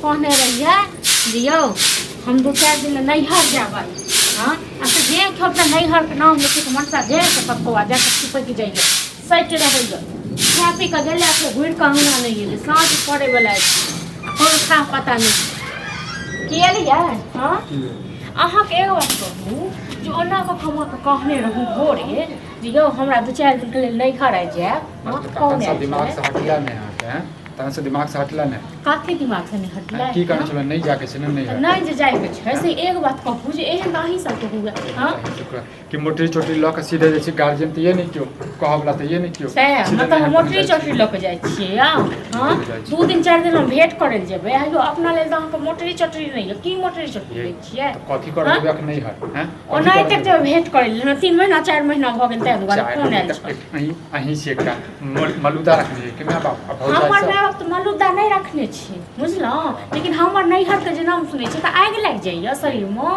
कहने रहियै जे यौ हम दू चारि दिन लए नैहर जेबै। हँ, आ से जे केओ अपना नैहरके नाम लै छै तऽ मनसा जे के पप्पा जाकऽ चिपकि जाइए, सटि रहैए। खा पी कऽ गेलै, फेर घुरि कऽ अङ्गना नहि गेलै। साँझ पड़ैवला अछि आ कोनो थाह पता नहि की एलियै। हँ, अहाँके एगो बात कहू जे ओना कऽ हम अहाँके कहने रहूँ भोरे जे यौ हमरा दू चारि दिनके लेल नैहर आबि जायब। हँ, कहने आयल दिमाग से हटला नहि अहाँके, हैं? तहन से दिमाग से हटला नहि। कथी दिमाग से नहि हटलै? की कहने छलहुँ? नहि जाके छै ने नहि। नहि जे जाइके छै से एगो बात कहू जे एहन तऽ अहीं सबके हुए। हँ, कि मोटरी चोटरी लऽ कऽ सीधे जाइ छी, गार्जियन तऽ ये नहि केओ कहऽवला तऽ ये नहि केओ। सएह मतलब हम मोटरी चोटरी लऽ कऽ जाइ छियै। आ हँ, 2 दिन 4 दिन हम भेंट करै लए जेबै। आइयो अपना लेल तऽ अहाँके मोटरी चोटरी नहि यऽ। की मोटरी चोटरी लै छियै? कथी करऽ देबै अखन नहि हर हैं? ओना एतेक जेबै भेंट करै लए, 3 महीना 4 महीना भऽ गेल, ताहि दुआरे फोन आयल छल। अहीं छी एकटा मलुदा रखने छी कि माय बाप आ भौजाइ? हमर माय बाप तऽ मलुदा नहि रखने छी, बुझलहुँ? लेकिन हमर नैहरके जे नाम सुनै छी तऽ आगि लागि जाइए शरीरमे।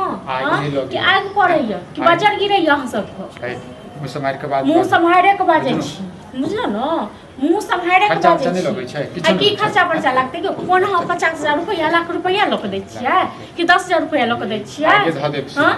कि आगि पड़ैए कि बजर गिरैए अहाँ सबके? मुँह सम्हारि के बात, मुँह सम्हारे के बाजै छी, बुझलहुँ ने? मुँह सम्हारे के बाजै छी। आ की खर्चा पर्चा लागतै? कि कोन अहाँ 50,000 रुपैआ लाख रुपैआ लऽ कऽ दै छियै कि 10,000 रुपैआ लऽ कऽ दै छियै? हँ,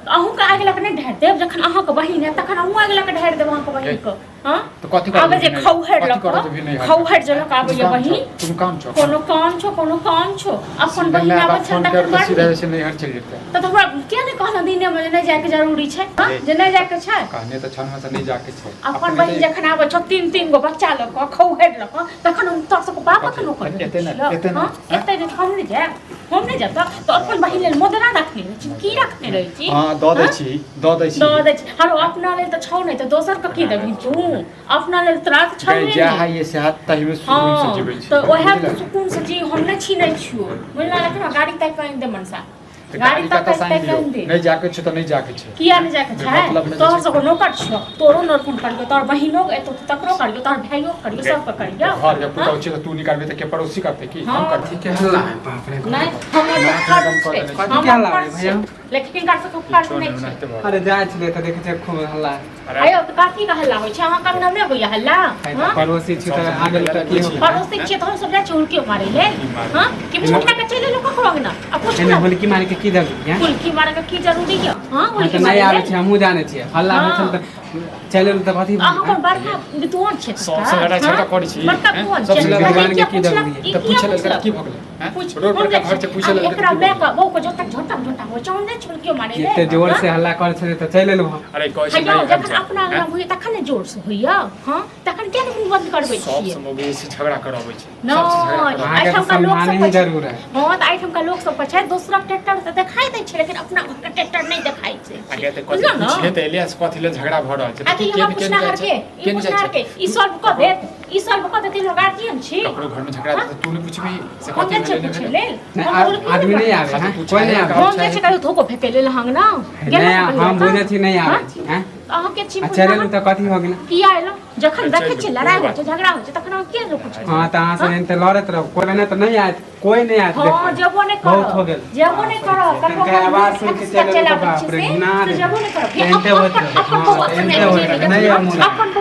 अहूँके आगि लऽ कऽ नहि ढारि देब? जखन अहाँके बहिन हैत तखन अहूँ आगि लऽ कऽ ढारि देब अहाँके बहिनके। हँ, तऽ कथी आबै जे खौहरि लऽ कऽ, खौहरि जे लऽ कऽ आबैए बहिन। कोनो काम छौ? कोनो काम छौ? कोनो काम छौ? अपन बहिन आबै छै तखन बड़ सीधा छै, नैहर चलि जेतै। तऽ हमरा किया नहि कहलहुँ दिनेमे जे नहि जायके जरूरी छै, जे नहि जायके छै? कहने तऽ छलहुँ से नहि जायके छै। अपन बहिन जखन आबै छौ 3 3 गो बच्चा लऽ कऽ, खौहरि लऽ कऽ, तखन हम तोर सबके बापक नौकर? एते ने, एते ने, एते ने। हम नहि जायब, हम नहि जायब। तऽ अपन बहिन लेल मुद्रा रखने रहै छी की रखने रहै छी? हँ, दऽ दै छी, दऽ दै छी, दऽ दै छी। हरो, अपना लेल तऽ छौ नहि तऽ दोसर के की देबही तू? अपना लेल तोरा तऽ छौ। जै है ये से हाथ तही में सुकून से जीबै छी। तऽ ओएह सुकून से जी, हम नहि छीनै छियौ, बुझला? लेकिन गाड़ी तक आनि दे मनसा। गाड़ी तक आनि दे। नहि जाके छै तऽ नहि जाके छै। किया नहि जाके छै? तोहर सबके नौकर छियौ, तोरो नौकर करियौ, तोहर बहिनो एतौ तऽ तकरो करियौ, तोहर भाइयो करियौ, सबके करियौ। घर के पुतहु छै तऽ तू निकालबे तऽ के पड़ोसी करतै की हम करतै? के हल्ला है, बाप रे! नहि, हमर फर्ज छै, हमर फर्ज छै, लेकिन हिनकर सबके फर्ज नहि छै। अरे, जाइ छलियै तऽ देखै छियै खूब हल्ला। आयो, तऽ कथी के हल्ला होइ छै? अहाँ कंगना नहि होइया हल्ला? पड़ोसी छी तऽ आ गेल तऽ की हो? पड़ोसी छियै तऽ हम सब जाइ छियै हुलकी मारै लेल? हँ, कि उठा के चलि एलहुँ ककरो अंगना आ पुछलहुँ हुलकी मारे के की जरूरी है? हुलकी मारे के की जरूरी है? हँ, हुलकी नहि आबै छै, हमहूँ जानै छियै। हल्ला होइ छल तऽ चलि एलहुँ तऽ कथी? अहाँ कोन बड़का विद्वान छियै? सबसँ लड़ाइ झगड़ा करै छी। बड़का विद्वान छियै? की जरूरी है तऽ पूछे लेल की भऽ गेलै? रोड पर घर छै, पूछे लेल। एकरा माय के बहू के जोतक झोटक झोटा होइ छै, हम नहि छुलकियो मारे। एते जोर से हल्ला करै छलै तऽ चलि एलहुँ हम। अरे, कहै छै नहि, जखन अपना अंगना होइए तखन ने जोर से होइए। हँ, तखन किया ने मुँह बंद करबै छियै? सब मौगी से झगड़ा कराबै छै। नहि, एहिठामका लोक सब जरूर है। हँ, तऽ एहिठामका लोक सब छै दोसरक ट्रैक्टर तऽ देखाइ दै छै लेकिन अपना घरके ट्रैक्टर नहि देखाइ छै। आगे तऽ बुझलहुँ ने? पूछे तऽ एलियै से कथी लेल झगड़ा भऽ रहल छै? आ तऽ ई पुछनाहर के, ई पुछनाहर के ई सॉल्व कऽ देत, ई सॉल्व कऽ देत? हम गार्जियन छी। ककरो घर में झगड़ा तऽ तू नहि पुछबही से कथी भेलै? नहि भेलै, आदमी नहि आबै हैं, कोइ नहि आबै। हम जाइ छी कहियो धोको फेकै लेल अंगना? गेलहुँ हम बुझै छी, नहि आबै छी। हैं, अहाँ के छी? चलि एलहुँ तऽ कथी हो गेल? किया एलहुँ? जखन देखै छियै लड़ाइ होइ छै, झगड़ा होइ छै, तखन अहाँ किया नहि पुछै? हँ, तऽ अहाँ सब एहन लड़ैत रहू, कोइ नहि तऽ नहि आयत, कोइ नहि आयत। हँ, जेबो नहि करब। बहुत हो गेल। जेबो नहि करब। ककरो आवाज सुनि के चलि एलहुँ तऽ बाप रे, घिना दे। जेबो नहि करब। एहनते होइत रहै। अपन नहि। अपन।